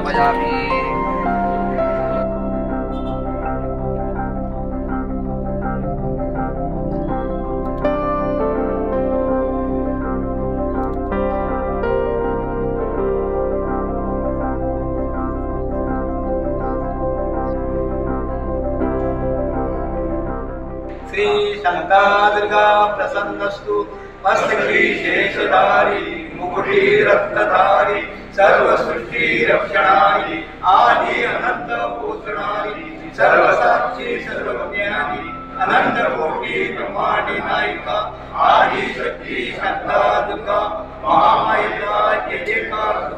स्थापयामि। श्री शांतादुर्गा प्रसन्नस्तु। मस्तकी शेषधारी मुकुटी रत्नधारी सर्वसृष्टि रक्षणारी आदि अनंत पोषणारी सर्वसाक्षी सर्वज्ञानी अनंत कोटि ब्रह्मांड नायिका आदि शक्ति शांतादुर्गा महामाया जय जयकार।